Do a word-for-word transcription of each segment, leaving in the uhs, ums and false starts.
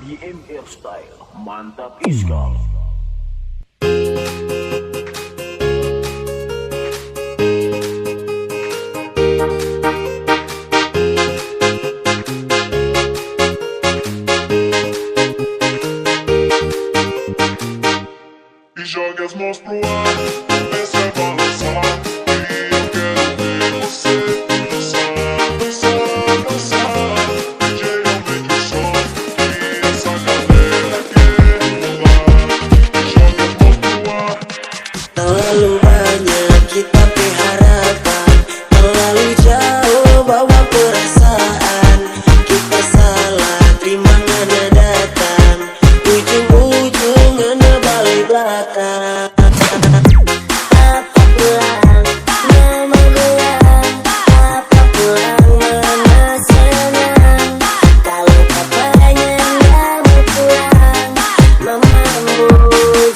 I M F Style, mantap iskal. E joga as mãos pro ar, comecei a balançar. E eu quero ver você dançar, dançar, dançar. D J, aumenta o som, que essa galera quer pular. E joga as mãos pro ar. Terlalu banyak kita pe harapan, terlalu jauh bawa perasaan. Kita salah terima ngana datang, ujung-ujung ngana bale blakang. Papa pulang, mama goyang, papa pulang, mama senang. Kalu papanya nda mo pulang, mama mo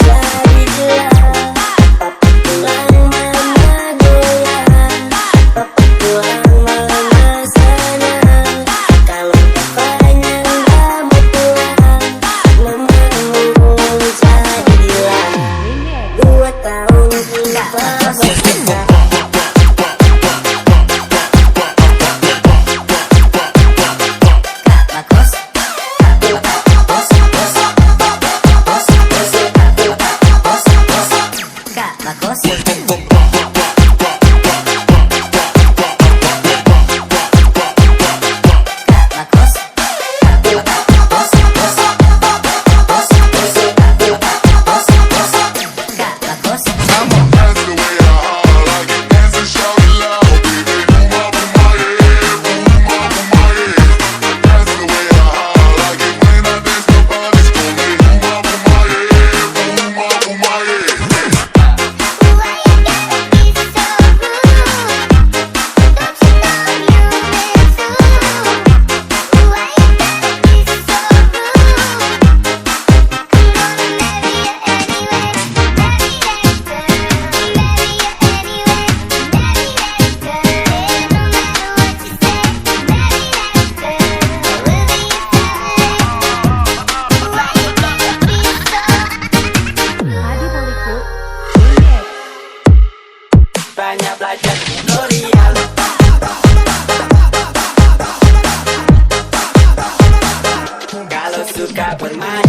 jadi gila. Papa pulang, mama goyang, papa pulang, mama senang. Kalu papanya nda mo pulang, mama mo jadi gila. Dua tahun kita berpisah. Tanya belajar tutorial. Kalau suka bermain.